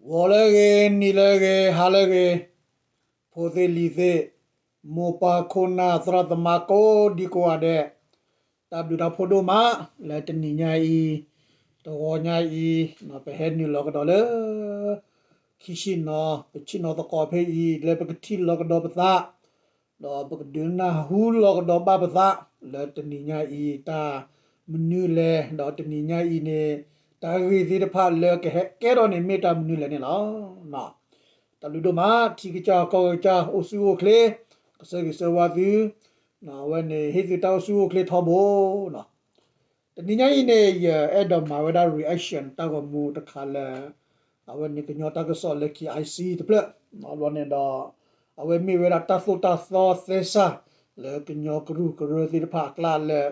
ဂီၤလၢအဂ့ၤ, နံၤလၢအဂ့ၤ, ဟါလၢအဂ့ၤ, ဖိသ့ၣ်လံၤသ့ၣ်, မိၢ်ပၢ်ခိၣ်နၢ်သရၣ်သမါကိးဒံကိးဂၤဒဲး, တၢ်ဘျုးတၢ်ဖှိၣ်ဒိၣ်မး, လၢတနံၤညါအံၤ, တဂီၤညါအံၤ, ပဟဲနုာ်လီၤကဒီးလၢ ခံဆံနီၤ, ပဆံၣ်နီၤသကိးဖဲအံၤ လၢပကထံၣ်လီၤကဒီးပသး ဒီးပကဒုးနၢ်ဟူလီၤကဒီးဘၣ်ပသး လၢတနံၤညါအံၤ တၢ်မနုၤလဲၣ်, ဒီးတနံၤညါအံၤန့ၣ် တၢ်ဂ့ၢ်သ့ၣ်တဖၣ်လၢကဟဲကဲထီၣ်န့ၣ် မ့ၢ်တၢ်မနုၤလဲၣ်န့ၣ်လီၤ. တၢ်ဘျုးဒိၣ်မး, ထံကစၢ်ကီၢ်ကစၢ် အိၣ်ဆူၣ်အိၣ်ချ့, ကဆၢဂ့ၤဆၢဝါသု, အဝဲန့ၣ် ဟ့ၣ်သုတၢ်အိၣ်ဆူၣ်အိၣ်ချ့ထီဘိလီၤ. တနံၤညါအံၤန့ၣ် ယအဲၣ်ဒိးမၤဝဲဒၣ် reaction တၢ်ဂီၤမူတခါလၢ အဝဲန့ၣ်ကညီတၢ်ကစီၣ်လၢ K I C တဖျၢၣ်, ဘျီန့ၣ်ဒီး အဝဲမ့ၢ်ဝဲဒၣ်တၢ်သိၣ်တၢ်သီသဲစး လၢကညီကရူၢ်ကရၢသ့ၣ်တဖၣ်အကျါလၢ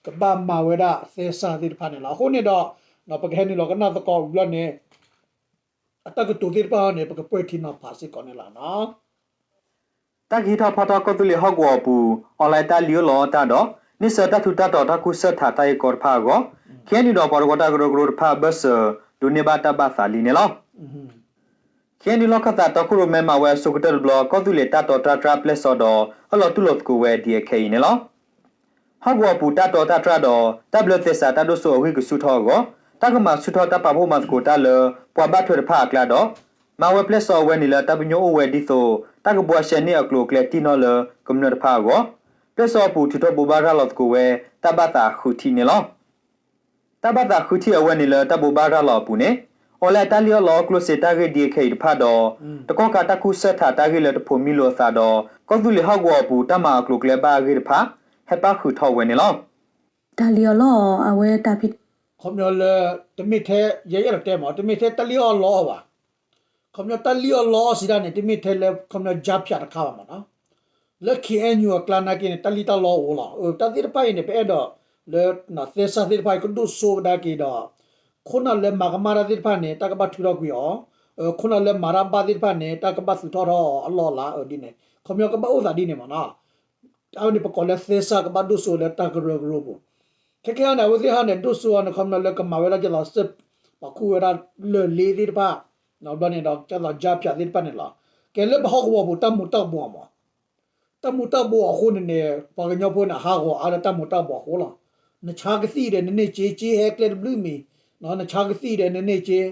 ကဘၣ်မၤဝဲဒၣ်သဲစးသ့ၣ်တဖၣ်န့ၣ်လီၤ. အဃိန့ၣ်ဒီး ပကဟဲနုာ်လီၤကနၣ်သကိးဝံၤဘျီန့ၣ် အတၢ်ကတိၤသ့ၣ်တဖၣ်န့ၣ် ပကပှဲၤထံနီၤဖးစ့ၢ်ကီးန့ၣ်လီၤ. တၢ်ကဟံးထီၣ်ဖီထီၣ်ကီၢ်သူလ့ၤဟီၣ်ကဝီၤအပူၤ online တၢ်လံၣ်အီၣ်လီအီၣ်တၢ်ဒီး န့ဆၢၣ်တၢ်ထူးတၢ်တီၤတၢ်ကူစၢၢ်ထးတၢ်ဂ့ၢ်ကီတဖၣ်အဂီၢ် ခ့ၣ်အဲၣ်ယူၣ် ဒီးပှၤသဝီတၢ်ကရၢကရိတဖၣ်အဘၢၣ်စၢၤ ဒိးန့ၢ်ဘၣ်တၢ်ဘၣ်သးလံန့ၣ်လီၤ. ခ့ၣ်အဲၣ်ယူၣ် လီၢ်ခၢၣ်သးတီခိၣ်ရိၣ်မဲမၤဝဲအဆိကတၢၢ်တဘျီ ကီၢ်သူလ့ၤတၢ်တီတၢ်တြၢ်ပျဲၢ်စီဒီး အၢၣ်လီၤတူၢ်လိာ်သကိးဝဲဒ်အခဲအံၤန့ၣ်လီၤ. ဟီၣ်ကဝီၤပူၤတၢ်တီတၢ်တြၢ်ဒီး တၢ်ဘျၢသဲစးတၢ်ဒိၣ်စိအဂံၢ်ကဆူၣ်ထီၣ်အဂီၢ် တၢ်ကမၤဆူၣ်ထီၣ်တၢ်ပာ်ဖှိၣ်မၤသကိးတၢ်လၢ ပှၤဘၣ်ထွဲတဖၣ်အကျါဒီး မၤဝဲပျဲၢ်စီအဝဲန့ၣ်လၢတၢ်ပညိၣ်အိၣ်ဝဲဒ်သိး တၢ်ကဘှါရှဲန့ၢ်အကျိၤအကျဲတံၢ်နီၢ်လၢကမျၢၢ်တဖၣ်အဂီၢ် ပျဲၢ်စီအပူၤထုးထီၣ်ဘိးဘၣ်ရၤလီၤသကိးဝဲ တၢ်ဘၣ်သးဃုထံၣ်န့ၣ်လီၤ. တၢ်ဘၣ်သးဃုထံၣ်အဝဲန့ၣ်လၢတၢ်ဘိးဘၣ်ရၤလီၤအပူၤန့ၣ် online တၢ်လံၣ်အီၣ်လီအီၣ်ကျိၣ်စ့တၢ်ဂ့ၢ်ဒ်အခဲအံၤတဖၣ်ဒီး တကီၢ်ခါတၢ်ကူစၢၢ်ထးတၢ်ဂ့ၢ်လၢတဖိးမံလိာ်အသးဒီး ကီၢ်သူလ့ၤဟီၣ်ကဝီၤအပူၤတၢ်မၤအကျိၤအကျဲဘၣ်အဂ့ၢ်တဖၣ် ဟဲပၣ်ဃုာ်ထီၣ်ဝဲန့ၣ်လီၤ. တၢ်လံၣ်အီၣ်လီအီၣ်အဝဲတၢ်ဖံး ခီပညီလၢ တမ့ၢ်ထဲ ယဲယအဲၣ်ဒိးတဲမး တမ့ၢ်ထဲတၢ်လံၣ်အီၣ်လီအီၣ်ဘၣ်. ခီပညီတၢ်လံၣ်အီၣ်လီအီၣ်စံးဒၣ်န့ၣ် တမ့ၢ်ထဲလၢခီပညီ ကြားဖြတ် တခါဘၣ်မးနီၤ. လၢ ခ့ၣ်အဲၣ်ယူၣ် အကျါနာ်က့န့ၣ် တၢ်လံၣ်တၢ်လီအိၣ်လီၤ. တၢ်သ့ၣ်တဖၣ်အံၤန့ၣ် ပအဲၣ်ဒိးလၢ သဲစးသ့ၣ်တဖၣ်အံၤ ကဒိၣ်စိကဒါက့ၤဒီး ခိၣ်နၢ်လၢမၤကမၣ်တၢ်သ့ၣ်တဖၣ်န့ၣ် တၢ်ကဘၣ်ထုးထီၣ်ကွံာ်အီၤ, ခိၣ်နၢ်လၢမၤတၢ်ဘၣ်သ့ၣ်တဖၣ်န့ၣ် တၢ်ကဘၣ်သူးထီၣ်ထီၣ်အီၤအလီၢ်အလၤဒ်န့ၣ် ခီပညီကဘၣ်အိၣ်သးဒ်န့ၣ်မးနီၤ. အဝဲန့ၣ်ပကိးလၢသဲစးကဘၣ်ဒိၣ်စိလၢတၢ်ကရၢကရိပူၤ. ခဲကဲန့ၣ် အဝဲသ့ၣ်ဟီန့ၣ် ဒိၣ်စိအီၤန့ၣ် ခီပညီလၢကမၤဝဲဒၣ်ဒ်သိးစ့ၢ် ပာ်ခူၣ်ဝဲဒၣ်လၢၢ်လ့သ့ၣ်တဖၣ်, ဘျီန့ၣ်ဒီးဒ်သိး ကြားဖြတ် သ့ၣ်တဖၣ်န့ၣ်လီၤ. ကဲလၢပဟီၣ်ကဝီၤပူၤ တၢ်မူၤတၢ်ဘှီးမး တၢ်မူၤတၢ်ဘှီးအဃိန့ၣ်န့ၣ် ပှၤကညီဖိန့ၣ် ဟးဂီၤအါလၢတၢ်မူၤတၢ်ဘှီးအဃိလီၤ. နဆါကသံၣ်ဒီးနန့ၢ်စ့, စ့ဟဲကျဲတဘျုးမံၤ, နဆါကသံၣ်ဒီးနန့ၢ်စ့,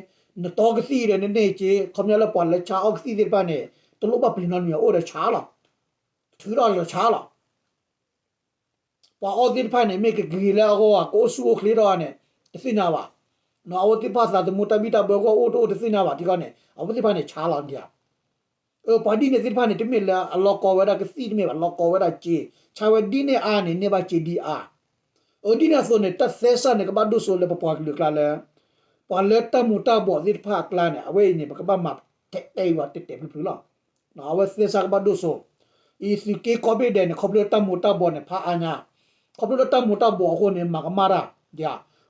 နတီကသံၣ်ဒီးနန့ၢ်စ့, ခီပညီလၢပှၤလၢဆါအီၣ်ကသံၣ်သ့ၣ်တဖၣ်န့ၣ် တလိၣ်ဘၣ်ပျံၤနီတမံၤ အိၣ်ဒီးဆါလီၤ. ထုးထီၣ်ဒီးဆါလီၤ. ပှၤအီၣ်သ့ၣ်တဖၣ်န့ၣ် မ့ၢ်ကဂ့ၤလၢအဂီၢ် ကအိၣ်ဆူၣ်အိၣ်ချ့ထီၣ်န့ၣ် တသ့ၣ်ညါဘၣ်. အဝဲသ့ၣ်တဖၣ်သးသမူတၢ်ဘံၣ်တၢ်ဘၢအဂီၢ် အိၣ်တအိၣ်တသ့ၣ်ညါဘၣ် ထံကီၢ်န့ၣ် အဝဲသ့ၣ်တဖၣ်န့ၣ် ဆါလီၤဒံးဧါ. ပှၤဒ်န့ၣ်သ့ၣ်တဖၣ်န့ၣ် တမ့ၢ်လၢအလီၤကီဝဲဒၣ်ကသံၣ်တမ့ၢ်ဘၣ် လီၤကီဝဲဒၣ်စ့, ဆါဝဲဒ်န့ၣ်အါန့ၣ် န့ၢ်ဘၣ်စ့ဒ်အါ. အဒ်န့ၣ်အသိးန့ၣ် တၢ်သဲစးန့ၣ် ကဘၣ်ဒိၣ်စိလၢပပှၤကလုာ်အကျါလၢ ပှၤလၢတၢ်မူၤတၢ်ဘှီးသ့ၣ်တဖၣ်အကျါန့ၣ် အဝဲအံၤန့ၣ် ပကဘၣ်မၤတဲာ်တဲာ်အံၤဝဲတဲာ်တဲာ်ဖျုးဖျုးလီၤ. အဝဲသဲစးကဘၣ်ဒိၣ်စိ အံၤသုးက့ကိးဘ့ၣ်ဒဲးန့ၣ် ခီဖျိလၢတၢ်မူၤတၢ်ဘှီးန့ၣ် ဖးအါညါ, ခီဖျိလၢတၢ်မူၤတၢ်ဘှီးအဃိန့ၣ် မၤကမၣ်တၢ်,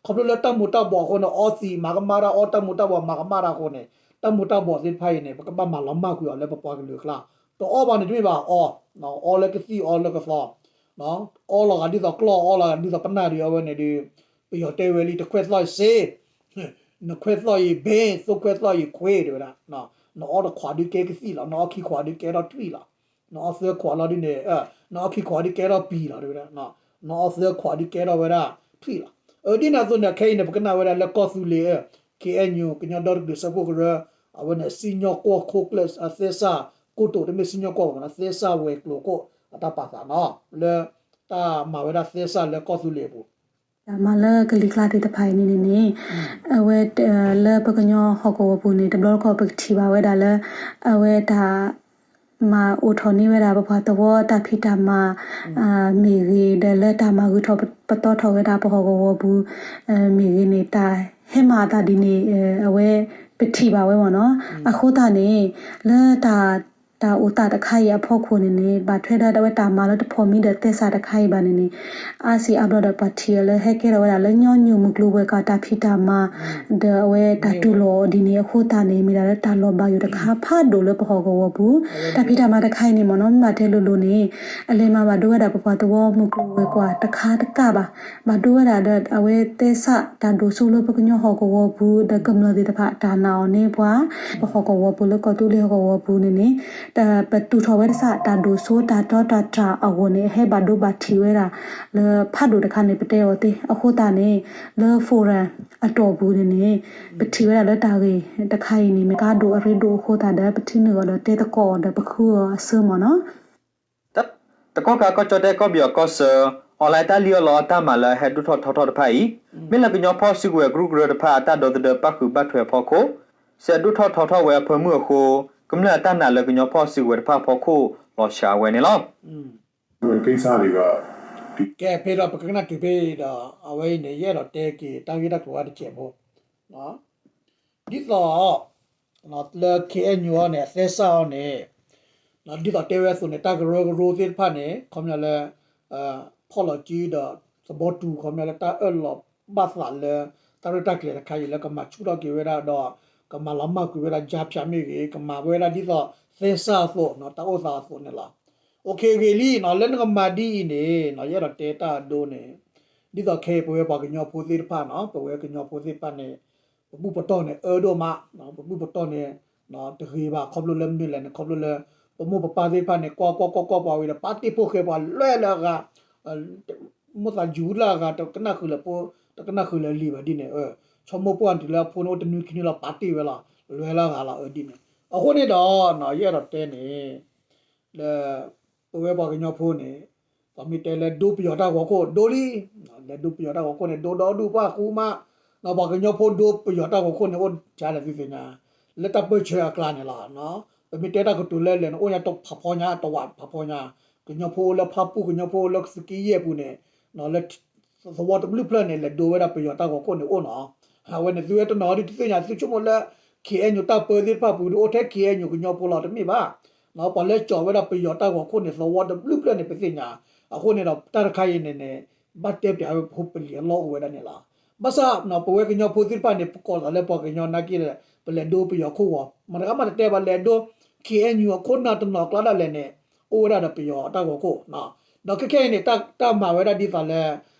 ခီဖျိလၢတၢ်မူၤတၢ်ဘှီးအဃိန့ၣ် အီသံးမၤကမၣ်တၢ် အီတၢ်မူၤတၢ်ဘှီးမၤကမၣ်တၢ်အဃိန့ၣ် တၢ်မူၤတၢ်ဘှီးသ့ၣ်တဖၣ်အံၤန့ၣ် ပကဘၣ်မၤလီၤမၢ်ကွံာ်အီၤလၢပပှၤကလုာ်အကျါ, တအီဘၣ်န့ၣ်တမ့ၢ်ဘၣ်အီ, အီလၢကသံၣ်အီလၢကသီ, အီလီၤဂာ်ဒ်သိးကျီၢ်အီလီၤဂာ်ဒ်သိးပနၢ်ဒ်အဝဲန့ၣ်ဒီး ပယီၤတဲဝဲလံ တခွဲသီၣ်အံၤစ့ နခွဲသီၣ်အံၤဘ့ သိခွဲသီၣ်အံၤခွ့ တဲဝဲဒၣ်, နအီတခွးဒုးကဲကသံၣ်လီၤ နအီခံခွးဒုးကဲထီၣ်ထွံၣ်လီၤ, နအီသၢခွးလီၤဒုးန့ၣ်, နအီခံခွးဒုးကဲထီၣ်ပံၤလီၤ တဲဝဲဒၣ်, နအီသၢခွးဒုးကဲထီၣ်ဝဲဒၣ်ထွံၣ်လီၤ. ဒ်န့ၣ်အသိးန့ၣ် ခဲအံၤန့ၣ် ပကနၣ်ဝဲဒၣ်လၢကီၢ်သူလ့ၤ ခ့ၣ်အဲၣ်ယူၣ် ကညီဒီတကလုာ်စၢဖှိၣ်ကရၢ အဝဲန့ၣ် စံၣ်ညီၣ်ကွီၢ်ခိၣ်ကျၢၢ် သဲစးကိတိာ် တမ့ၢ်စံၣ်ညီၣ်ကွီၢ်ဘၣ် စံၣ်ညီၣ်ကွီၢ်ဝဲၤကျိၤခိၣ် အတၢ်ပာ်သးနီၤ လၢတၢ်မၤဝဲဒၣ်သဲစးလၢကီၢ်သူလ့ၤအပူၤ တၢ်မၤလၢကလံၤကျါသ့ၣ်တဖၣ်အံၤန့ၣ်န့ၣ် အဝဲလၢပကညီဟီၣ်ကဝီၤပူၤန့ၣ် တဘျီတခီၣ်ပကထံၣ်ဘၣ်ဝဲဒၣ်လၢ အဝဲတၢ် မၤအိၣ်ထီၣ်န့ၢ်ဝဲဒၣ်ပပှၤသဝီတၢ်ဖံးတၢ်မၤ မ့ၢ်ဂ့ၤ ဒီးလၢတၢ်မၤဂုာ်ထီၣ်ပသီထီၣ်ဝဲဒၣ်ပဟီၣ်ကဝီၤပူၤ မ့ၢ်ဂ့ၤန့ၣ် တၢ်ဟဲမၤအသးဒ်န့ၣ် အဝဲပထံၣ်ဘၣ်ဝဲမ့ၢ်နီၤ. အဃိသတးန့ၣ် လၢတၢ် တၢ်အိၣ်သးတခါအံၤအဖီခိၣ်န့ၣ်န့ၣ် ဘၣ်ထွဲဒၣ်ဝဲတၢ်မၤလၢတဖိးမံဒီးသဲစးတခါအံၤဘၣ်န့ၣ်န့ၣ် အါစံးအါဘျီဒီးပှၤထံၣ်အီၤလၢဟဲကဲထီၣ်ဝဲဒၣ်လၢညီနုၢ်မုၢ်ကျိၤဝဲၤကွာ်တၢ်ဖံးတၢ်မၤ ဒီးအဝဲတၢ်တူၢ်လိာ်အီၤဒ်န့ၣ်အဃိသတးန့ၣ် မ့ၢ်ဒၣ်လၢတၢ်လီၤဘၣ်ယိၣ်တခါဖးဒိၣ်လၢပဟီၣ်ကဝီၤပူၤ တၢ်ဖံးတၢ်မၤတခါအံၤန့ၣ်မ့ၢ်နီၤ မ့ၢ်ဘၣ်တဲလိၤလိၤန့ၣ် အလဲၤမၤဘၣ်ဒိဝဲဒၣ်ပပှၤသဝီမုၢ်ကျိၤဝဲၤကွာ်တခါတကးဘၣ် ဘၣ်ဒိဝဲဒၣ်ဒီးအဝဲသဲစးတၢ်ဒိၣ်စိလၢပကညီဟီၣ်ကဝီၤပူၤ ဒီးကမျၢၢ်သ့ၣ်တဖၣ်တၢ်နာ်အီၤန့ၣ်ပှၤ ပဟီၣ်ကဝီၤပူၤလၢကီၢ်သူလ့ၤဟီၣ်ကဝီၤပူၤန့ၣ်န့ၣ် ပတူၢ်ထီၣ်ဝဲဒၣ်တၢ်ဒိၣ်စိတၢ်တီတၢ်တြၢ်အဂီၢ်န့ၣ် အဟဲဘၣ်ဒိဘၣ်ထံးဝဲဒၣ် လၢဖးဒိၣ်တခါန့ၣ် ပတဲအီၤသ့ အဃိသတးန့ၣ် လၢ forum အတီၢ်ပူၤန့ၣ်န့ၣ် ပထံၣ်ဝဲဒၣ်လၢတၢ်ဂ့ၢ်တခါအံၤန့ၣ် မ့ၢ်ကါဒိၣ်အရ့ဒိၣ်အဃိသတးဒီး ပထံၣ်န့ၢ်အီၤဒီးတဲသကိးအီၤဒီးပဃုအီၤအဆၢမ့ၢ်နီၤ တကီၢ်ခါကီၢ်ကၠီၣ်တဲၣ်ကီၢ်ပယီၤကီၢ်ဆၢ online တၢ်လံၣ်အီၣ်လီအီၣ်တၢ်မၤလၢအဟဲဒိၣ်ထီၣ်ထီထီၣ်တဖၣ်အံၤ မ့ၢ်လၢကညီဖီၣ်စုကဝဲၤကရူၢ်ကရၢတဖၣ်အတၢ်ဒီသဒၢပၣ်ဃုာ်ဘၣ်ထွဲအဖီခိၣ် စဲးဒိၣ်ထီၣ်ထီထီၣ်ဝဲအဖၢမုၢ်အဃိ ကမျၢၢ်အတၢ်နာ်လၢကညီဖီၣ်စုကဝဲၤတဖၣ်အဖီခိၣ်လီၤစှၤဝဲန့ၣ်လီၤ. ကဲဖဲဒီးပကကနၣ်တုၤဖဲအံၤဒီး အဝဲအံၤန့ၣ် ယအဲၣ်ဒိးတဲက့ၤတၢ်ဂ့ၢ်တၢ်ကျိၤဝဲတစဲးဖိ ဒ်သိး လၢ KNU အီၤန့ၣ် အသဲစးအီၤန့ၣ် ဒ်သိးတဲဝဲအသိးန့ၣ် တၢ်ကရၢကရိသ့ၣ်တဖၣ်န့ၣ် ခီပညီလၢ ဖီၣ်လီၤစုဒီးသဘီတူၤ ခီပညီလၢတၢ်အၢၣ်လီၤဘၣ်သးလၢ တၢ်ရဲၣ်တၢ်ကျဲၤတခါအံၤလၢကမၤဆူၣ်ထီၣ်က့ၤဝဲဒၣ်ဒီး ကမၤလီၤမၢ်ကွံာ်ဝဲဒၣ် ကြားဖြတ် မ့ၢ်ဂ့ၤ ကမၤဝဲဒၣ်ဒ်သိးသဲစးအသိး တၢ်အိၣ်သးအသိးန့ၣ်လီၤ. ဂ့ၤလံ လၢနကမၤဒ်အံၤန့ၣ် ယအဲၣ်ဒိးတဲတၢ်အဒိန့ၣ် ဒ်သိးခဲအံၤပဝဲပှၤကညီဖိသ့ၣ်တဖၣ်နီၤ ပဝဲကညီဖိသ့ၣ်တဖၣ်န့ၣ် ပဘူၣ်ပတီၢ်န့ၣ်အၢဒိၣ်မး ပဘူၣ်ပတီၢ်န့ၣ် တဂ့ၤဘၣ် ခီဖျိလၢမနုၤလဲၣ်န့ၣ် ခီဖျိလၢ ပမိၢ်ပပၢ်သ့ၣ်တဖၣ်န့ၣ် ကွၢ်ကွၢ်ကွၢ်ကွၢ်ပှၤဝံၤဒီး ပာ်တ့ၢ်ဖိဃဲပှၤလွဲၢ်လၢအဂၤ မိၢ်သးယူၤလၢအဂၤ တကနၣ်ဃုာ်လၢဖိ တကနၣ်ဃုာ်လၢလံၤဘၣ်ဒ်န့ၣ် ဆိကမိၣ်ပှၢ်တုၤလၢအဖိန့ၣ်အိၣ်တနွံခံနွံလီၤ ပာ်တ့ၢ်ဝဲလီၤ လွဲၢ်လၢအဂၤလီၤ အဒ်န့ၣ် အဃိန့ၣ်ဒီး ယအဲၣ်ဒိးတဲန့ၣ် လၢ ပဝဲပှၤကညီဖိန့ၣ် ပှၤမ့ၢ်တဲလၢဒိပယီၤတၢ်ဂီၤခိၣ်ဒိလံ လၢဒိပယီၤတၢ်ဂီၤခိၣ်န့ၣ် ဒိဒီဒူၣ်ပှၢ်ဃူမး ပှၤကညီဖိဒိပယီၤတၢ်ဂီၤခိၣ်န့ၣ် အိၣ်ဒ်လဲၣ်သုသ့ၣ်ညါ လၢတၢ်ပၢၢ်ဆၢအကျါန့ၣ်လီၤ. ပမ့ၢ်တဲတၢ်ကတိၤလၢလဲၣ်န့ၣ် အိၣ်ညါတဖးဖီညါ တဝးဖးဖီညါ ကညီဖိအိၣ်လၢဖၣ်ပူၣ် ကညီဖိအိၣ်လၢသုးက့ယဲၢ်ပူၤန့ၣ် လၢ သဝီတဘျုးဖျၢၣ်န့ၣ် လဲၤဒိဝဲဒၣ်ပယီၤတၢ်ဂီၤခိၣ်န့ၣ်အိၣ်နီၤ. အဝဲန့ၣ် သုဝဲတနီၤဒ်တသ့ၣ်ညါ သုဆိကမိၣ်လၢ KNU တၢ်ပၢသ့ၣ်တဖၣ်ပူၤဒ်အိၣ်ထဲ KNU ကညီဖိလီၤ တမ့ၢ်ဘၣ်. ပှၤလၢကၠီၤဝဲဒၣ်ပယီၤတၢ်ဂီၤခိၣ်န့ၣ် သဝီတဘျုးဖျၢၣ်န့ၣ် ပသ့ၣ်ညါ. အဃိန့ၣ်ဒီး တၢ်တခါအံၤန့ၣ်န့ၣ် ဘၣ်တဲပၠးဝဲဖိပလံၤအလီၢ်အိၣ်ဝဲဒၣ်န့ၣ်လီၤ. ဘၣ်ဆၣ် ပဝဲကညီဖိသ့ၣ်တဖၣ်န့ၣ် ပကိးသးလၢပှၤကညီနာ်က့ ပလဲၤဒိပယီၤခိၣ်ဂီၤ မတၤတဂၤမးတတဲဘၣ် လဲၤဒိ KNU အခိၣ်နၢ်တနီၤကျါဒၣ်လဲာ်န့ၣ် အိၣ်ဝဲဒၣ်ဒီးပယီၤတၢ်ဂီၤခိၣ် ဒီးခဲခဲအံၤန့ၣ် တၢ်မၤဝဲဒၣ်ဒ်သိးလၢ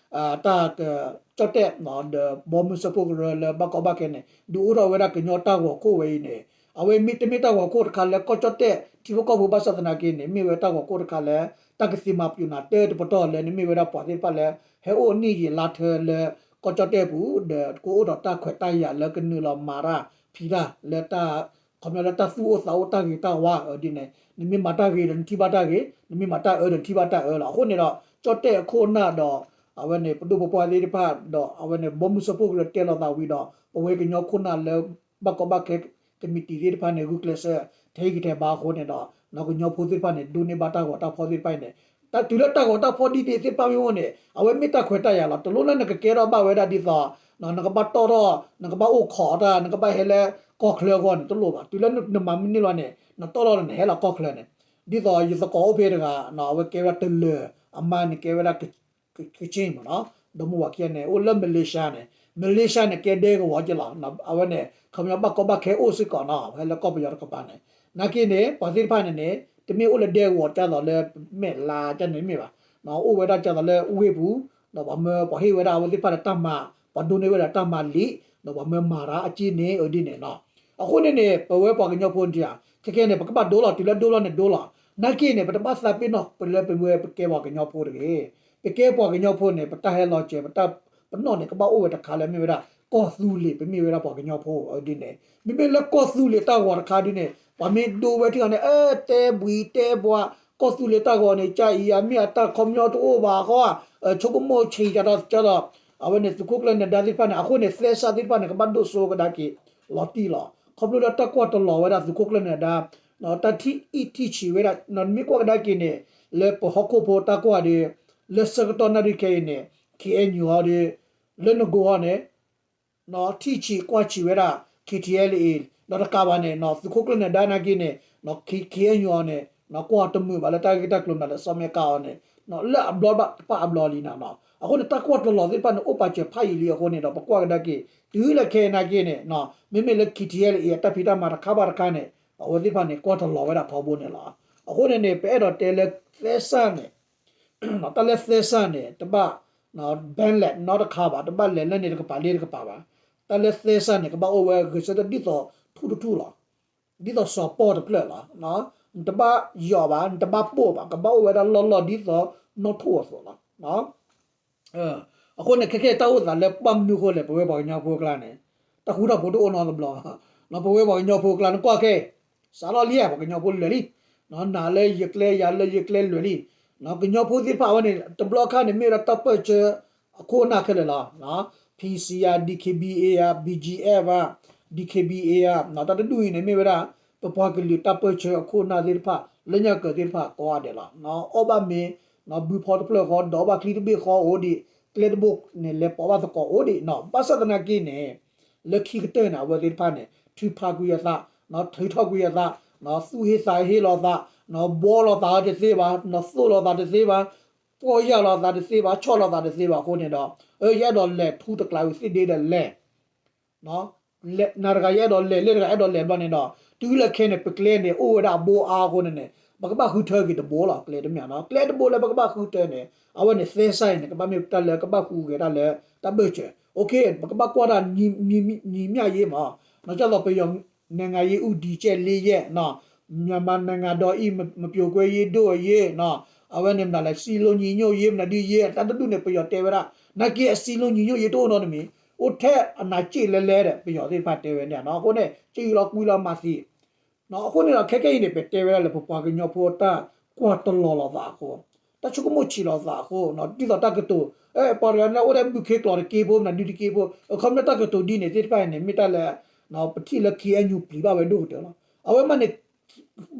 တၢ်က ကၠီၣ်တဲၣ် ဒီးဘီမုၢ်စၢဖှိၣ်ကရၢလၢဘၣ်ကီဘၣ်ခဲန့ၣ် ဒုးအိၣ်ထီၣ်ဝဲဒၣ်ကညီတၢ်ဂီၤခိၣ်ဝဲအံၤန့ၣ် အဝဲမ့တမ့ၢ်တၢ်ဂီၤခိၣ်တခါလၢကီၢ်ကၠီၣ်တဲၣ် ထံဖိကီၢ်ဖိဘၣ်ဆၣ်သနာ်က့န့ၣ် မ့ၢ်ဝဲတၢ်ဂီၤခိၣ်တခါလၢ တၢ်ကသ့မၤပျုၤနၤတၢတပတီၢ်လၢနမ့ၢ်ဝဲဒၣ်ပှၤသ့ၣ်တဖၣ်လၢ ဟဲအိၣ်နံၣ်ယံာ်လါထၢလၢ ကီၢ်ကၠီၣ်တဲၣ်ပူၤ ဒီးကအိၣ်ဒီးတၢ်ခွဲးတၢ်ယာ်လၢကနုာ်လီၤမၤတၢ်ဖံးတၢ်လၢတၢ် ခီပညီလၢတၢ်သူၣ်အိၣ်သးအိၣ်တၢ်ဂ့ၤတၢ်ဝါအဒ်န့ၣ် နမ့ၢ်မၤတၢ်ဂ့ၤဒီးနထံၣ်ဘၣ်တၢ်ဂ့ၤ နမ့ၢ်မၤတၢ်အၢဒီးနထံၣ်ဘၣ်တၢ်အၢလီၤ. အဃိန့ၣ်ဒီး ကၠီၣ်တဲၣ်အခိၣ်နၢ်ဒီး အဝဲန့ၣ် ပဒိၣ်ပပှၢ်သ့ၣ်တဖၣ်ဒီး အဝဲန့ၣ် ဘီမုၢ်စၢဖှိၣ်ကရၢတဲလိာ်သးဝံၤဒီး ပဝဲကညီခိၣ်နၢ်လၢ ဘၣ်ကီဘၣ်ခဲ ကမံးတံာ်သ့ၣ်တဖၣ်န့ၣ် ဂုာ်ကျဲးစၢး ထဲဂံၢ်ထဲဘါအဃိန့ၣ်ဒီး ကညီဖိသ့ၣ်တဖၣ်န့ၣ် ဒိးန့ၢ်ဘၣ်တၢ်ဂီၤတၢ်ဖီၣ်သ့ၣ်တဖၣ်အံၤန့ၣ် တုၤလၢတၢ်ဂီၤတၢ်ဖီၣ်ဒ်န့ၣ်သ့ၣ်တဖၣ်မ့ၢ်အိၣ်န့ၣ် အဝဲမ့ၢ်တၢ်ခွဲးတၢ်ယာ်လီၤ. တလိၣ်လၢနကကဲထီၣ်ဘၣ်ဝဲဒၣ်ဒ်သိး နကဘၣ်တီၣ်ထီၣ် နကဘၣ်အိၣ်ခိးတၢ် နကဘၣ်ဟဲလၢကီၢ်ချၢအဂီၢ်န့ၣ် တလိၣ်ဘၣ်. တုၤလၢနမၤမ့ၢ်န့ၢ်လီၤန့ၣ် နတီၣ်ထီၣ်လီၤနဟဲလီၤကီၢ်ချၢန့ၣ် ဒ်သိးယသကိးအိၣ်ဖဲတဂၤ အဝဲကဲဝဲဒၣ်တလၢၤ အမါန့ၣ်ကဲဝဲဒၣ် ကချ့ၣ်မ့ၢ်နီၤ ဒီမါဝၤခံဂၤန့ၣ် အိၣ်လၢ Malaysia န့ၣ် Malaysia န့ၣ် ကဲဒဲကဝီၤက့လီၤ. အဝဲန့ၣ် ခီပညီဘၣ်ကီဘၣ်ခဲအိၣ်စ့ၢ်ကီးနီၤ ဟဲလၢကီၢ်ပယီၤတကပၤန့ၣ် နာ်က့န့ၣ် ပှၤသ့ၣ်တဖၣ်န့ၣ်န့ၣ် တမ့ၢ်အိၣ်လၢဒဲကဝီၤဒ်သိးလၢမဲာ်လါကန့ၣ်မ့ၢ်ဘၣ်. အိၣ်ဝဲဒၣ်ဒ်သိးလၢဝ့ၢ်ပူၤ ဒီးပှၤမၢပှၤဟ့ၣ်ဝဲဒၣ်အဝဲသ့ၣ်တဖၣ်ဒီးတၢ်မၤ ပှၤဒိးန့ၢ်ဝဲဒၣ်တၢ်မၤလံာ် ဒီးပှၤမၢမၤတၢ်အက့ၢ်န့ၣ်အဒ်န့ၣ်နီၤ. အဃိန့ၣ်န့ၣ် ပဝဲပှၤကညီဖိန့ၣ် ခဲခဲန့ၣ် ပကဘၣ်ဒိလီၤ တုၤလၢဒိလီၤန့ၣ်ဒိလီၤ. နာ်က့န့ၣ် ပတဘၣ်သးပ့ၤနီၣ်ပလၢပဝဲပကဲပှၤကညီဖိတဂ့ၤ. ပကဲပှၤကညီဖိန့ၣ် ပတၢ်ဟဲလီၤစၢၤ ပတၢ်ပနီၣ်န့ၣ် ကဘၣ်အိၣ်ဝဲတခါလၢမ့ၢ်ဝဲဒၣ် ကီၢ်သူလ့ၤ ပမ့ၢ်ဝဲဒၣ်ပှၤကညီဖိဒ်န့ၣ် မ့မ့ၢ်လၢကီၢ်သူလ့ၤတၢ်ဂီၤတခါဒ်န့ၣ် ပှၤမ့ၢ်ဒိဝဲထံဂီၤန့ၣ် အၢ တဲဘှံးတဲဘှါ ကီၢ်သူလ့ၤတၢ်ဂီၤန့ၣ် ကၢ်အံၤအမ့ၢ်အတၢ်ခီပညီတအိၣ်ဘၣ်ဃီ ဆိကမိၣ်ဆံးကဒီးကဒီး အဝဲန့ၣ်သုးခိၣ်ကျၢၢ်နၢၤဒါသ့ၣ်တဖၣ်န့ၣ် အဃိန့ၣ် သဲစးသ့ၣ်တဖၣ်န့ၣ် ကဘၣ်ဒိၣ်စိကဒါက့ၤ လီၤတံၢ်လီၤ. ခီဖျိလၢတၢ်ကွၢ်တလီၤဝဲဒၣ်သုးခိၣ်ကျၢၢ်နၢၤဒါ တၢ်ထံၣ်အံၣ်ထံၣ်ဆံးဝဲဒၣ် နမ့ၢ်ကွၢ်ကဒါက့ၤန့ၣ် လၢပဟီၣ်ခိၣ်ဖိတၢ်ကွၢ်ဒီး လၢဆၢကတီၢ်နၣ်ရံၣ်ခဲအံၤန့ၣ် ခ့ၣ်အဲၣ်ယူၣ်ဟီဒီး လၢနဂိၢ်ဟီန့ၣ် ထံၣ်ဆံးကွၢ်ဆံးဝဲဒၣ် ခ့ၣ်ထံၣ်အဲလ်အ့ၣ် ဒီးတကးဘၣ်န့ၣ် သုးခိၣ်ကျၢၢ်နၢၤဒါနာ်က့န့ၣ် ခ့ၣ်အဲၣ်ယူၣ်အီၤန့ၣ် ကွၢ်တမုာ်ဘၣ်လၢတၢ်ဂ့ၢ်တၢ်ကျိၤမနုၤလဲၣ် စီၤမဲကၤအီၤန့ၣ် လၢအဘျီတဖၣ်အဘျီလံနၤနီၤ. အဃိန့ၣ် တၢ်ကွၢ်တလီၤသ့ၣ်တဖၣ်န့ၣ် အိၣ်ပာ်စၢၤဖးယံာ်လံအဃိန့ၣ်ဒီး ပကွၢ်ကဒါက့ၤ တုၤလၢခဲအံၤနာ်က့န့ၣ် မ့မ့ၢ်လၢ ခ့ၣ်အဲၣ်ယူၣ်အံၤ အတၢ်ဖံးတၢ်မၤတခါဘၣ်တခါန့ၣ် အဝဲသ့ၣ်တဖၣ်န့ၣ် ကွၢ်တလီၤဝဲဒၣ်ထီဘိန့ၣ်လီၤ. အဃိန့ၣ်န့ၣ် ပအဲၣ်ဒိးတဲလၢသဲစးန့ၣ် တၢ်လၢသဲစးန့ၣ် တဘၣ် ဘဲလဲၣ်နီတခါဘၣ်, တဘၣ်လဲၤလၢန့ၣ်တကပၤလၢတကပၤဘၣ်. တၢ်လၢသဲစးန့ၣ် ကဘၣ်အိၣ်ဝဲဂဲၤဆၢထၢၣ်ဒ်သိးထူတထူလီၤ. ဒ်သိးစီၤပီၢ်တဖျၢၣ်လီၤ. နတဘၣ်ယီၤဘၣ်, နတဘၣ်ပိာ်ဘၣ်, ကဘၣ်အိၣ်ဝဲဒၣ်လီၢ်လီၢ်ဒ်သိးနီၣ်ထိၣ်အသိးလီၤ. အဃိန့ၣ် ခဲကဲတၢ်အိၣ်သးလၢဘၣ်မနုၤအဃိလဲၣ် ပဝဲပှၤကညီဖိအကျါန့ၣ် တၢ်ဃူတၢ်ဖိးတအိၣ်နီတဘျီ. ပဝဲပှၤကညီဖိအကျါ နကွၢ်ခဲ စးထီၣ်လံ ပှၤကညီဖိလၢာ်လံ. နၤလၢယကျဲ ယၤလၢယကျဲလၢာ်လံ. ကညီဖိသ့ၣ်တဖၣ်ဝဲန့ၣ် တဘျီခါန့ၣ် မ့ၢ်ဝဲဒၣ်တၢ်ပၢၢ်ဆၢအခိၣ်အနၢ်ခဲလၢာ်လီၤ. PC ဧါ, DKBA ဧါ, BGF ဧါ, DKBA ဧါ, တၢ်တဒူၣ်အံၤန့ၣ် မ့ၢ်ဝဲဒၣ် ပပှၤကလုာ်တၢ်ပၢၢ်ဆၢအခိၣ်အနၢ်သ့ၣ်တဖၣ် လၢညါကၢၤသ့ၣ်တဖၣ်ကိးဂၤဒဲးလီၤ. အီၣ်ဘၣ်မ့ၤ ဘုဖီတဖျၢၣ်ဃီ ဒီးဘၣ်ချံတဘ့ၣ်ဃီအိၣ်ဒံး, ကျဲတဘိန့ၣ် လဲၤပိာ်ဘၣ်သကိးအိၣ်ဒံးနီၤ. ဘၣ်ဆၣ်သနာ်က့န့ၣ် လၢခံကတၢၢ်န့ၣ် အဝဲသ့ၣ်တဖၣ်န့ၣ် ထုးဖးကွံာ်အသး, ထုးထီၣ်ကွံာ်အသး, သူၣ်ဟ့သးဟ့လီၤသး, ဘှီလီၤသးတသ့ဘၣ်, သိၣ်လီၤသးတသ့ဘၣ်, ပီၢ်ယၢ်လီၤသးတသ့ဘၣ်, ဆီၣ်လီၤသးတသ့ဘၣ်အဃိန့ၣ်ဒီး ယအဲၣ်ဒိးလဲၤထူတကျးဝံၤသ့ၣ်ဒ့ဒီးလဲၤ နၤတဂၤယအဲၣ်ဒိးလဲၤ လၢတဂၤအဲၣ်ဒိးလဲၤဘျီန့ၣ်ဒီး တုၤလၢခဲန့ၣ် ပကျဲန့ၣ် အိၣ်ဝဲဒၣ်အဘိအါအဃိန့ၣ်န့ၣ် ပကဘၣ်ဃုထၢက့ၤတဘိလီၤ. ကျဲတမ့ၢ်နီၤ ကျဲတဘိလၢပကဘၣ်ဃုထၢန့ၣ် အဝဲန့ၣ်သဲစးအံၤန့ၣ် ကဘၣ်မ့ၢ်တၢ်လၢကဘၣ်ဃုဂဲၤတၢ်လၢတၢ်ဘၢၣ်စၢၤ OK ပကဘၣ်ကွၢ်တၢ်ညီမျၢ်ယ့မး နီၤ ကၢ်သိးပယီၤ နိုင်ငံရေးဦးတည်ချက်လေးရပ် မြန်မာနိုင်ငံတော်၏ မ- မပြိုကွဲရေးတို့အရေး အဝဲန့ၣ်မနုၤလဲၣ် စည်းလုံးညီညွတ်ရေး မနုၤဒ်ယ့ တၢ်တဒူၣ်န့ၣ် ပယီၤတဲဝဲဒၣ် နာ်က့အစည်းလုံးညီညွတ်ရေးတအိၣ်နီတမံၤ အိၣ်ထဲအနးက့လဲလဲဒီး ပယီၤသ့ၣ်တဖၣ်တဲဝဲန့ၣ်နီၤ အဃိန့ၣ် ကယံာ်လီၤကွံလီၤမၤသံ အဃိန့ၣ်ဒီး ခဲကဲအံၤန့ၣ် ပတဲဝဲဒၣ်လၢပပှၤကညီဖိတၢ်ကွၢ်တလီၤလိာ်သးအဃိ တၢ်ဆိကမိၣ်ဆံးလိာ်သးအဃိ ဒ်သိးတၢ်ကတိၤ ပှၤတဂၤန့ၣ်အိၣ်ထဲဘုခ့ကျိာ်တက့ဖိ မနုၤဒုတက့ဖိ အခီပညီတၢ်ကတိၤဒ်န့ၣ်သ့ၣ်တဖၣ်အံၤန့ၣ် မ့ၢ်တၢ်လၢ ပထံၣ်လၢ ခ့ၣ်အဲၣ်ယူၣ် ပျံၤဘၣ်ဝဲဒိၣ်ကတၢၢ်လီၤ. အဝဲမးန့ၣ်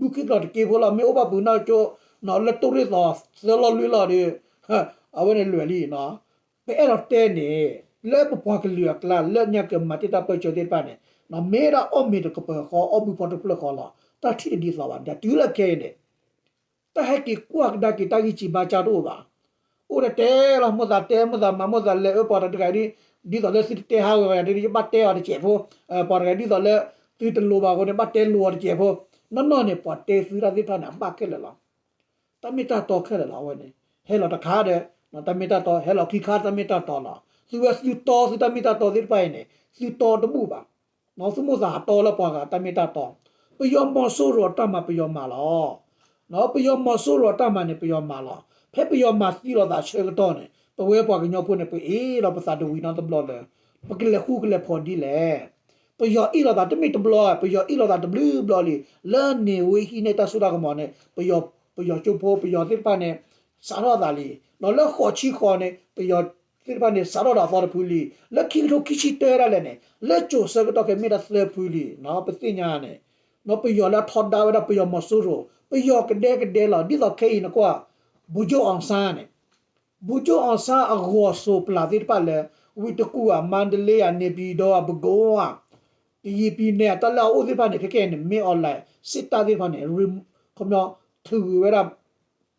ဘုခ့ကျိာ်တက့ဖိလီၤ မ့ၢ်အိၣ်ဘၣ်ပှၤနီၢ်ကၠိ လၢတိၢ်ရ့ၣ်သီသၢလီၢ်လွံၢ်လီၢ်ဒီး အဝဲန့ၣ်လွဲၢ်လံနီၤ ပအဲၣ်ဒိးတဲန့ၣ် လၢပပှၤကလုာ်အကျါ လၢညါကမၤတ့ၢ်တၢ်ပၢၢ်ဆၢသ့ၣ်တဖၣ်န့ၣ် မ့ၢ်ဒၣ်အီၣ်မ့ၤတကပၤဃီ အီၣ်ဘုဖီတဖျၢၣ်ဃီလီၤ. တၢ်ထံၣ်တဒ်သိးဘၣ် ဒီးတုၤလၢခဲအံၤန့ၣ် တၢ်ဟဲက့ၤကွၢ်ကဒါက့ၤတၢ်ဂံၢ်စၢ်ဘါစၢ်တအိၣ်ဘၣ်. အိၣ်ဒီးတဲလီၤ မိၣ်သးတဲ မိၣ်သးမၤ မိၣ်သးလဲၤအၢ ပှၤတဂၤဒ် ဒ်သိးလၢသုတတဲဟးဂီၤယၤဒ် ယဘၣ်တဲအီၤတစဲးဖိ ပှၤတဂၤဒ်သိးလၢ သုတလိၤဘၣ်အဃိန့ၣ် ဘၣ်တဲလိၤအီၤတစဲးဖိ နီၢ်နီၢ်န့ၣ် ပှၤတဲသုတၢ်သ့ၣ်တဖၣ်န့ၣ် အဘၣ်ခဲလၢာ်လီၤ. တၢ်မ့ၢ်တၢ်တီခဲလၢာ်လီၤ အဝဲန့ၣ် ဟဲလီၤတခါဒီး တၢ်မ့ၢ်တၢ်တီ ဟဲလီၤခံခါ တၢ်မ့ၢ်တၢ်တီလီၤ. သုဝဲသုတီ သုတၢ်မ့ၢ်တၢ်တီသ့ၣ်တဖၣ်အံၤန့ၣ် သုတီတဘူၣ်ဘၣ် သုမိၣ်သးတီလၢပှၤဂၤတၢ်မ့ၢ်တၢ်တီ ပယီၤမီၤစိရိၤအတၢ်မၤပယီၤမၤလီၤ. ပယီၤမီၤစိရိၤအတၢ်မၤန့ၣ် ပယီၤမၤလီၤ. ဖဲပယီၤမၤသံလိာ်သးဆၢကတီၢ်န့ၣ် ပဝဲပှၤကညီဖိန့ၣ် ပအ့ၣ်လိာ်ပသးတဝံၤနီတဘျီလၢ ပကလဲၤဃူကလဲၤဖိးဒ်လဲၣ်. ပယီၤအ့ၣ်လိာ်သးတမ့ၢ်တဘျီ ပယီၤအ့ၣ်လိာ်သးတဘျုးဘျီလံ. လၢန့ၣ်ဝဲဟံးန့ၢ်တၢ်စိတၢ်ကမီၤန့ၣ် ပယီၤ ပယီၤကၠိဖိ ပယီၤသ့ၣ်တဖၣ်န့ၣ် စးထီၣ်သးလံ. ဒီးလၢဃိးဆံဃိးန့ၣ် ပယီၤသ့ၣ်တဖၣ်န့ၣ် စးထီၣ်ဒီးအသီတဖုလံ. လၢခံကထိခံဆံတၢဒၣ်လဲာ်န့ၣ် လၢကၠိၤဆၢကတီၢ်ခဲအံၤမ့ၢ်ဒၣ်သၢဖုလံ. ပသ့ၣ်ညါန့ၣ် ပယီၤလၢအထီဒါဝဲဒၣ်ပယီၤမီၤစိရိၤ ပယီၤကဒဲကဒဲလီၤ. ဒ်သိးခဲအံၤနကွၢ် ဗိုလ်ချုပ်အောင်ဆန်းန့ၣ် ဗိုလ်ချုပ်အောင်ဆန်းအဂီၤစိးပျၢ်သ့ၣ်တဖၣ်လၢ ဝ့ၢ်တကူၣ်ဧါ မန္တလေးဧါ နေပြည်တော်ဧါ ပဲခူးဧါ ကရင်ပြည်နယ် တၢ်လၢအအိၣ်သ့ၣ်တဖၣ်န့ၣ် ခဲကဲန့ၣ် မ့ၢ်အီၤလဲၣ် စစ်တပ်သ့ၣ်တဖၣ်န့ၣ် ခီပညီ ထုးကွံာ်ဝဲဒၣ်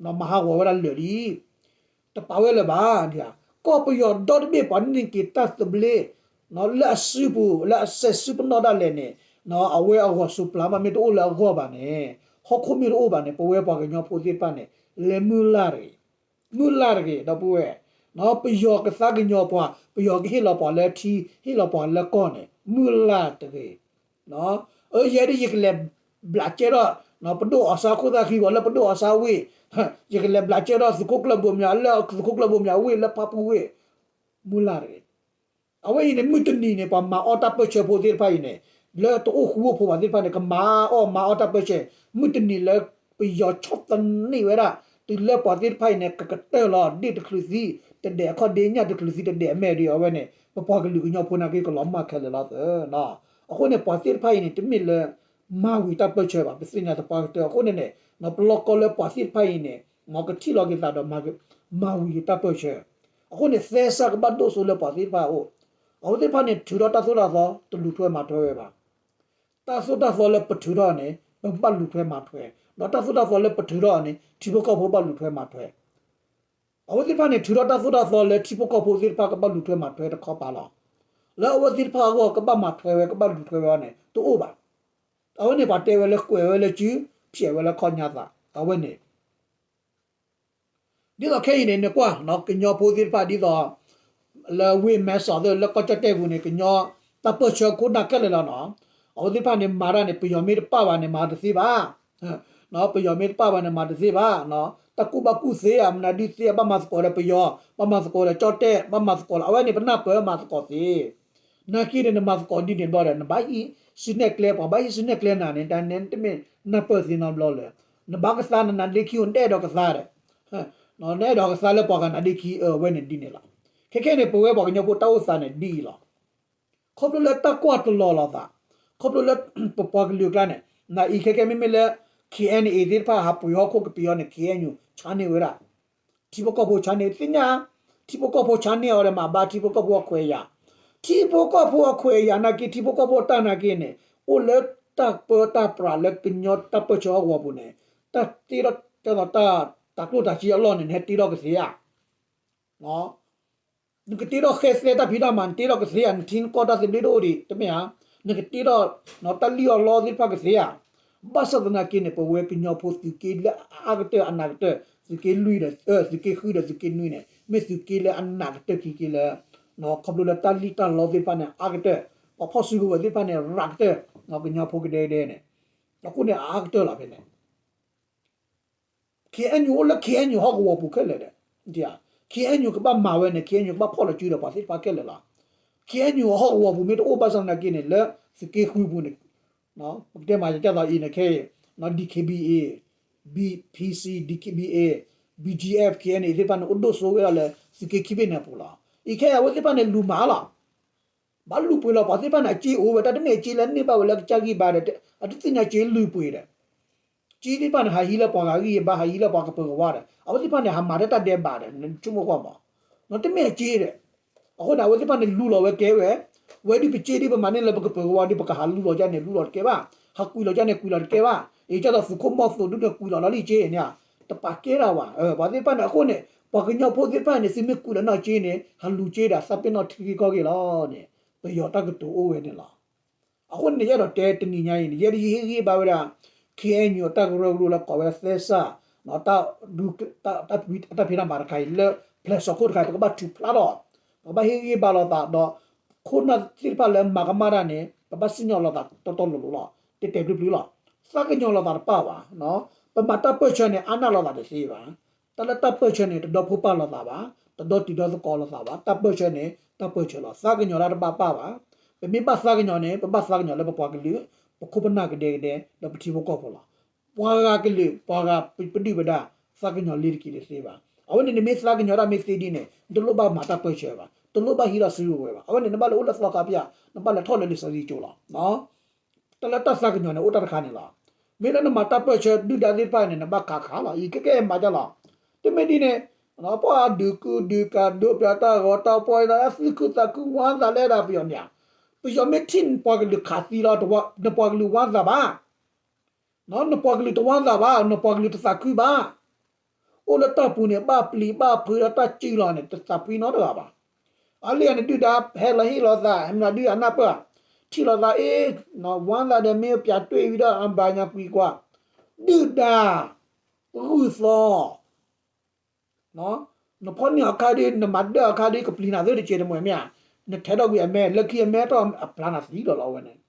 မၤဟးဂီၤဝဲဒၣ်လၢာ်လံ တပာ်ဝဲလၢၤဘၣ်. ကီၢ်ပယီၤဒီတဘ့ၣ်ပှၤန့ၢ်က့ၤတၢ်သဘျ့ လၢအစုပူၤ လၢအစဲးစုပနီၣ်ဒၣ်လဲာ်န့ၣ် အဝဲအဂီၤစိးပျၢ်မး မ့ၢ်တအိၣ်လၢအဂီၢ်ဘၣ်န့ၣ် ဟီၣ်ခိၣ်မ့ၢ်တအိၣ်ဘၣ်န့ၣ် ပဝဲပှၤကညီဖိသ့ၣ်တဖၣ်န့ၣ် လဲၤမုၢ်လၢ်တဂ့ၤ မုၢ်လၢ်တဂ့ၤ ဒီပုၢ်ဝဲၢ် ပယီၤကသါကညီၤပှၤ ပယီၤကဟ့ၣ်လီၤပှၤလၢထံ ဟ့ၣ်လီၤပှၤလၢကီၢ်န့ၣ် မုၢ်လၢ်တဂ့ၤ အၢ ယဲဒၣ်ယကလဲၤဘျးကဲထီၣ် ပဒိၣ်အီၤစါခိၣ်သၣ်ခံဂီၤ လၢပဒိၣ်အီၤစါဝ့ၢ် ယကလဲၤဘျးကဲထီၣ်သုးခိၣ်ကျၢၢ်ဘိမၠး လၢသုးခိၣ်ကျၢၢ်ဘိမၠးဝ့ၢ် လၢဖၣ်ပူၣ်ဝ့ၢ် မုၢ်လၢ်တဂ့ၤ အဝဲအံၤန့ၣ် မုၢ်တနံၤန့ၣ် ပှၤမၤအီၣ်တၢ်ပၢၢ်ဆၢဖိသ့ၣ်တဖၣ်အံၤန့ၣ် လၢတအိၣ်ဃူအိၣ်ဖိးဘၣ်သ့ၣ်တဖၣ်န့ၣ် ကမၤအီၣ်မၤအီၣ်တၢ်ပၢၢ်ဆၢ မုၢ်တနံၤလၢပယီၤဆီၣ်သနံးဝဲဒၣ် တုၤလၢပှၤသ့ၣ်တဖၣ်အံၤန့ၣ် ကကတၢၢ်လီၤ ဒ့ၣ်တချုးသံ တဒဲးအခီၣ်ဒ့ၣ် ညၣ်တချုးသံတဒဲးအမဲာ်ဒီး အဝဲန့ၣ် ပပှၤကလုာ်ကညီဖိနာ်က့ကလီၤမၢ်ခဲလၢာ်လီၤသၢ အဃိန့ၣ် ပှၤသ့ၣ်တဖၣ်အံၤန့ၣ် တမ့ၢ်လၢ မၤဝံၤတၢ်ပၢၢ်ဆၢဘၣ် ပသ့ၣ်ညါသပှၢ်ကတၢၢ် အဃိန့ၣ်န့ၣ် ပလီၢ်ကီၢ်လၢပှၤသ့ၣ်တဖၣ်အံၤန့ၣ် မ်ကထံၣ်လီၤက့ၤသးဒီး မၤဝံၤတၢ်ပၢၢ်ဆၢ အဃိန့ၣ် သဲစးကဘၣ်ဒိၣ်စိလၢပှၤသ့ၣ်တဖၣ်အအိၣ် အဝဲသ့ၣ်တဖၣ်န့ၣ် ထုးထီၣ်တၢ်သိၣ်တၢ်သီ တလူၤထွဲမၤထွဲဝဲဘၣ် တၢ်သိၣ်တၢ်သီလၢပထုးထီၣ်န့ၣ် ပဘၣ်လူၤထွဲမၤထွဲ, ဒီးတၢ်သိၣ်တၢ်သီလၢပထုးထီၣ်န့ၣ် ထံဖိကီၢ်ဖိဘၣ်လူၤထွဲမၤထွဲ. အဝဲသ့ၣ်တဖၣ်န့ၣ် ထုးထီၣ်တၢ်သိၣ်တၢ်သီလၢထံဖိကီၢ်ဖိသ့ၣ်တဖၣ်ကဘၣ်လူၤထွဲမၤထွဲတခီပၤလီၤ. လၢအဝဲသ့ၣ်တဖၣ်အဂီၢ် ကဘၣ်မၤထွဲဝဲ ကဘၣ်လူၤထွဲဝဲအီၤန့ၣ် တအိၣ်ဘၣ်. အဝဲန့ၣ် ပှၤတဲဝဲလၢကွဲးဝဲလၢစု, ဖျဲးဝဲလၢခီၣ်ညါသး, အဝဲန့ၣ် ဒ်သိးခဲအံၤန့ၣ် နကွၢ် ကညီဖိသ့ၣ်တဖၣ်ဒ်သိး လၢဝ့ၢ်မဲစီးသ့ၣ် လၢကီၢ်ကၠီၣ်တဲၣ်ပူၤန့ၣ် ကညီတၢ်ပၢၢ်ဆၢခိၣ်နၢ်ခဲလၢာ်လီၤနီၤ. အဝဲသ့ၣ်တဖၣ်န့ၣ် မၤတၢ်န့ၣ် ပယီၤမ့ၢ်တပၣ်ဘၣ်န့ၣ် မၤတသ့ဘၣ်. ပယီၤမ့ၢ်တပၣ်ဘၣ်န့ၣ် မၤတသ့ဘၣ်. တၢ်ကူၣ်ဘၣ်ကူၣ်သ့ဧါ, မနုၤဒုးသ့ဧါ, ဘၣ်မၤသကိးဒီးပယီၤ, ဘၣ်မၤသကိးဒီးကၠီၣ်တဲၣ်, ဘၣ်မၤသကိးလီၤ. အဝဲန့ၣ် ပနၢ်ပၢၢ်မၤသကိးသ့ နာ်က့န့ၣ် နမၤသကိးဒ်န့ၣ်ဘျီဒီး နဘၣ်ဟံးစုနဲၣ်ကျဲ, ပှၤဘၣ်ဟံးစုနဲၣ်ကျဲနၤန့ၣ် တၢ်န့ၣ်တမ့ၢ်နၢ်ပၢၢ်သ့နီတဘျီလၢၤ. နဘၣ်ကသါနနါဒ့ခံအိၣ် နအဲၣ်ဒိးကသါဒီး, နအဲၣ်ဒိးကသါလၢပှၤဂၤနါဒ့ခံ အဝဲန့ၣ်ဒ်န့ၣ်လီၤ. ခဲခဲန့ၣ် ပဝဲပှၤကညီဖိတၢ်အိၣ်သးန့ၣ်ဒ်အံၤလီၤ. ခီဖျိလၢတၢ်ကွၢ်တလီၤလိာ်သး, ခီဖျိလၢပပှၤကလုာ်အကျါန့ၣ်, နအံၤခဲခဲမ့မ့ၢ်လၢ K N A သ့ၣ်တဖၣ်ဟးပှ့ၤဟီၣ်ခိၣ်ကပ့ၤအီၤန့ၣ် K N U ဆါန့ၢ်ဝဲဒၣ် ထံဖိကီၢ်ဖိဆါန့ၢ်သ့ၣ်ညါ, ထံဖိကီၢ်ဖိဆါန့ၢ်အီၤဒီးမၤဘၣ်ထံဖိကီၢ်ဖိအခွဲးအယာ်, ထံဖိကီၢ်ဖိအခွဲးအယာ်နာ်က့ ထံဖိကီၢ်ဖိတၢ်နာ်က့န့ၣ် အိၣ်လၢတၢ်ပၢတၢ်ပြးလၢကညီတၢ်ပၢၢ်ဆၢအဂီၢ်ပူၤန့ၣ်, တၢ်တ့ထီၣ်တၢ် တၢ်ကျိၣ်တၢ်စ့အလီၢ်န့ၣ် နဟဲတ့ထီၣ်ကသ့ဧါ. နကတ့ထီၣ်ဃဲသဲတၢ်ဖံးတၢ်မၤ နတ့ထီၣ်ကသ့ဧါ, နထံနကီၢ်တၢ်သဘျ့တအိၣ်ဒံး တမ့ၢ်ဧါ. နကတ့ထီၣ် တၢ်လံၣ်အီၣ်လီသ့ၣ်တဖၣ်ကသ့ဧါ. ဘၣ်ဆၣ်သနာ်က့န့ၣ် ပဝဲကညီဖိသုးက့လၢအအါကတၢၢ်အနးကတၢၢ် သုးက့လွံၢ်ဒီး သုးက့ဃုဒီးသုးက့နွံန့ၣ် မ့ၢ်သုးက့လၢအနးကတၢၢ်ခံက့လၢ ခီဖျိလၢတၢ်လံၣ်တၢ်လီသ့ၣ်တဖၣ်န့ၣ် အါကတၢၢ်, ပှၤဖီၣ်စုကဝဲၤသ့ၣ်တဖၣ်န့ၣ် ရးကတၢၢ်, ကညီဖိကဒဲကဒဲန့ၣ် အဃိန့ၣ် အအါကတၢၢ်လီၤဖဲန့ၣ် K N U အိၣ်လၢ K N U ဟီၣ်ကဝီၤပူၤခဲလၢာ်ဒီး, K N U ကဘၣ်မၤဝဲန့ၣ် K N U ကဘၣ်ဖီၣ်လီၤစုဒီးပှၤသ့ၣ်တဖၣ်ခဲလၢာ်လီၤ. K N U ဟီၣ်ကဝီၤပူၤမ့ၢ်တအိၣ်ဘၣ်ဆၣ်သနာ်က့န့ၣ် လၢသုးက့ဃုပူၤန့ၣ် ပကတဲမၤဒ်သိးအံၤန့ၣ်ခဲအံၤ D K B A, B P C, D K B A, B G F, K N A သ့ၣ်တဖၣ်န့ၣ် အိၣ်ဒိၣ်စိဝဲဒၣ်လၢသုးက့ခံဘ့ၣ်န့ၣ်အပူၤလီၤ. အံၤခဲအံၤအဝဲသ့ၣ်တဖၣ်န့ၣ်လူၤမၤလီၤ ဘၣ်လူၤပှ့ၤလီၤ ပှၤသ့ၣ်တဖၣ်န့ၣ် အစ့အိၣ်ဝဲ တၢ်တမ့ၢ်အစ့လၢန့ၢ်ဘၣ်ဝဲလၢကစၢ်ဂံၢ်ဘါဒီး အတသ့ၣ်ညါစ့လုၢ်ပှ့ၤဒီး စ့သ့ၣ်တဖၣ်န့ၣ် ဟးဟံးလၢပှၤဂၤဂံၢ်ဘါ ဟးဟံးလၢပှၤကပၢၤကဝါဒီး အဝဲသ့ၣ်တဖၣ်န့ၣ် ဟးမၤတၢ်ဒဲးဘးဒီး နဆိကမိၣ်ကွၢ်မး တမ့ၢ်အစ့ဒီး အဃိန့ၣ် အဝဲသ့ၣ်တဖၣ်န့ၣ် လူလီၤဝဲကဲဝဲ ဝဲဒ်ပစ့ဒ်ပမၤန့ၢ်လၢပကပၢၤကဝါဒ် ပကဟးလူလီၤကန့ၣ် လူလီၤတကဲဘၣ် ဟးကွံာ်လီၤကန့ၣ် ကွံာ်လီၤတကဲဘၣ် အံၤကၢ်သိးသုးခိၣ်မီၢ်သိးဒုန့ၣ် ကွံာ်လီၤလီၤလံစ့န့ၣ် တပာ်ကဲတၢ်ဘၣ် ပှၤသ့ၣ်တဖၣ်န့ၣ် အဃိန့ၣ် ပှၤကညီဖိသ့ၣ်တဖၣ်န့ၣ် သုမ့ၢ်ကွံာ်လီၤနီၢ်စ့န့ၣ် ဟးလူၤစ့ဒီး သးပ့ၤနီၣ်ထံဂ့ၢ်ကီၢ်ဂ့ၢ်လီၤန့ၣ် ပယီၤတၢ်ကတိၤအိၣ်ဝဲန့ၣ်လီၤ. အဃိန့ၣ် ယအဲၣ်ဒိးတဲတနံၤညါအံၤန့ၣ် ယဲဒၣ်ယဟ့ၣ်ဂံၢ်ဘါဝဲဒၣ် K N U အတၢ်ကရၢကရိလၢကိးဝဲသဲစး တၢ်ဖံးတၢ်မၤတခါအံၤ လၢဖျဲးစီၤခိၣ်တခါအံၤ ပကဘၣ်ထုးဖျါထီၣ် ပကဘၣ်ဟ့ၣ်ဂံၢ်ဘါလိာ်သးဒီး ခိၣ်နၢ်သ့ၣ်တဖၣ်လၢမၤကမၣ်တၢ်န့ၣ် ပဘၣ်စံၣ်ညီၣ်လိာ်သးတီတီလိၤလိၤလီၤ တဲတဲာ်ပျုၤပျုၤလီၤ သးကညီၤလိာ်သးတပၣ်ဘၣ် ပမၤတၢ်ပၢၢ်ဆၢန့ၣ် အါနၢ်လိာ်သးတသ့ဘၣ် တၢ်လၢတၢ်ပၢၢ်ဆၢန့ၣ် တဒီဖိပၢ်လိာ်သးဘၣ်, တဒီတုၤဒီသကိးလိာ်သးဘၣ်, တၢ်ပၢၢ်ဆၢန့ၣ် တၢ်ပၢၢ်ဆၢလီၤ. သးကညီၤတၢ်တဘၣ်ပၢ်ဘၣ်. ပမ့ၢ်ဘၣ်သးကညီၤန့ၣ် ပဘၣ်သးကညီၤလၢပပှၤကလုာ်, ပခိၣ်ပနၢ်ကဒဲကဒဲ ဒီးပထံဖိကီၢ်ဖိလီၤ. ပှၤဂၤကလုာ် ပှၤဂၤပဒုၣ်ပဒါ သးကညီၤလ့ၤတက့ၤတသ့ဘၣ်. အဝဲန့ၣ် နမ့ၢ်သးကညီၤတၢ်မ့ၢ်သ့ဒ်န့ၣ် နတလိၣ်ဘၣ်မၤတၢ်ပၢၢ်ဆၢဘၣ်, တလိၣ်ဘၣ်ဟံးထီၣ်စုကဝဲၤဘၣ်. အဝဲန့ၣ် နဘၣ်လဲၤအိၣ်လၢသီခါပျၢ်, နဘၣ်လဲၤထီၣ်လၢလံာ်စီဆှံကၠိလီၤ. တၢ်လၢတၢ်သးကညီၤန့ၣ် အိၣ်တၢ်တခါန့ၣ်လီၤ. မ့ၢ်လၢနမၤတၢ်ပၢၢ်ဆၢဒုၣ်ဒါသ့ၣ်တဖၣ်န့ၣ် နဘၣ်ခးခးလီၤ. အံၤခဲကဲမၤဒ်လီၤ. တမ့ၢ်ဒ်န့ၣ် ပှၤဒုးကုဒုးကၤဒိးပျးတၢ်ဂီၤတၢ်ပီၢ်အံၤ အသူၣ်ခုသးခုဝါသးလဲဒၣ်ပယီၤမ့ၢ်ဧါ. ပယီၤမ့ၢ်ထံၣ်နပှၤကလုာ်ခးသံလီၤ, နပှၤကလုာ်ဝါသးဘၣ် နပှၤကလုာ်တဝါသးဘၣ်, နပှၤကလုာ်တသးခုဘၣ်. အိၣ်လၢတၢ်ပူၤန့ၣ် ဘၣ်ပျံၤဘၣ်ဖုးဒီးတၢ်စုၣ်လီၤန့ၣ် တသးဖှံနီတဂၤဘၣ်. အလံၤန့ၣ်ဒုၣ်ဒါ ဟဲလီၤဟ့ၣ်လီၤသး မနုၤဒုၣ်ဒါနၢ်ပၢၢ် ထံၣ်လီၤသးအ့ၣ် ဝါသးဒီးမ့ၢ်ပျးတွ့ၣ်ဝံၤဒီးအဘၣ်ညါကွံာ်ကွၢ် ဒုၣ်ဒါ ပဂုၢ်သီ နဖီၣ်န့ၢ်အခါဒ် နမၤဒၢအခါဒ် ကပျံၤနၤသ့တက့ၢ်တမံၤမ့ၢ်ဧါ, နထဲးထီၣ်ကွံာ်အမဲ လၢခံအမဲထီၣ်အပျါနၤသံလီၤလီၤအဝဲန့ၣ်.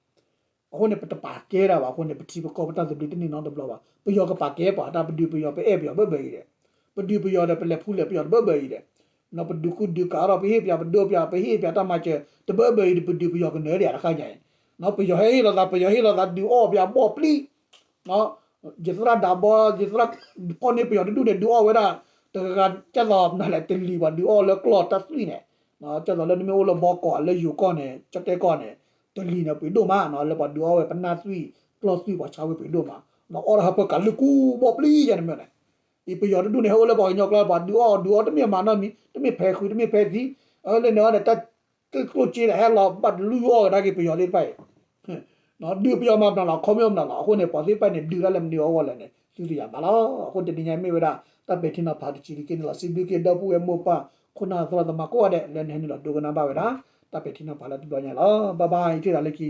အဃိန့ၣ် ပတပာ်ကဲတၢ်ဘၣ်အဃိန့ၣ် ပထံပကီၢ်ပတၢ်သဘျ့တန့ၢ်နီတဘျီဘၣ်. ပယီၤကပာ်ကဲပှၤတၢ်ပဒုးပယီၤ ပအဲၣ်ပယီၤဘၢဘၢအံၤဒီး ပဒုးပယီၤဒီး ပလဲၤဖူလဲၤပယီၤတဘၢဘၢအံၤဒီး ပဒုးကုဒုးကၤဒီး ပဟ့ၣ်ပယီၤပဒိပယီၤ ပဟ့ၣ်ပယီၤတၢ်မၤစၢၤ တဘၢဘၢအံၤဒီး ပဒုးပယီၤကနၢၤဒံးတခါညါအံၤ ပယီၤဟဲဟ့ၣ်လီၤသး ပယီၤဟ့ၣ်လီၤသး ဒုးအီၣ်ပယီၤဘီၣ်ပျံၤ ယသရၣ်ဒးဘီ ယသရၣ်ဖီၣ်န့ၢ်ပယီၤတဒူၣ်န့ၣ် ဒုးအီၣ်ဝဲဒၣ် တဂၤဂၤ ကၢ်သိးနလဲၣ် တလံၤဘၣ် ဒုးအီၣ်လၢကျီၢ်တၢ်သွံၣ်န့ၣ် ကၢ်သိးလၢနမ့ၢ်အိၣ်လၢဘီကီၢ် လၢယိၤကီၢ်န့ၣ် ကၠီၣ်တဲၣ်ကီၢ်န့ၣ် တလံၤန့ၣ် ပှ့ၤဒိၣ်မး လၢပှၤဒုးအီၣ်ဝဲပနၢ်သွံၣ် ကျီၢ်သွံၣ် ပှၤဆါဝဲပှ့ၤဒိၣ်မး အီၣ်တၢ်ဟၢဖၢကးလုၢ်ကူဘီၣ်ပျံၤယဲန့ၣ်မ့ၢ်န့ၣ် အံၤပယီၤတဒူၣ်န့ၣ် ဟဲအိၣ်လၢပှၤကညီကျါ ပှၤဒုးအီၣ်ဒုးအီတမ့ၢ်မၤနီတမံၤ တမ့ၢ်ဖဲးဃုာ် တမ့ၢ်ဖဲးသံ အလၢန့ၣ်အီၤန့ၣ် တၢ်ကျိၣ်စ့ဒီးဟဲလီၤဘၣ်တလူၢ်အီၣ်ကဒါက့ၤပယီၤသ့ၣ်တဖၣ်အံၤ ဒုးပယီၤမၤပနီၣ်လီၤ ခီမ့ၢ်အီၣ်ပနီၣ်လီၤ အဃိန့ၣ် ပှၤသ့ၣ်တဖၣ်န့ၣ် ဒုးတၢ်လၢမနုၤအဂီၢ်လဲၣ်န့ၣ် သုသ့ၣ်ညါဘၣ်လီၤ. အဃိတနံၤညါမ့ၢ်ဝဲဒၣ် တၢ်ပဲာ်ထံနီၤဖးတဆံးတက့ၢ်န့ၣ်လီၤ. စံးဘျုးက့ၤဒီပုၢ်ဝဲၢ်မိၢ်ပၢ် ခိၣ်နၢ်သရၣ်သမါကိးဂၤဒဲး လၢနဟဲနုာ်လီၤဒိကနၣ်ဘၣ်ဝဲဒၣ် တၢ်ပဲာ်ထံနီၤဖးလၢတဘျီညါလီၤ. Bye bye ယထံၣ်သးလၢခံ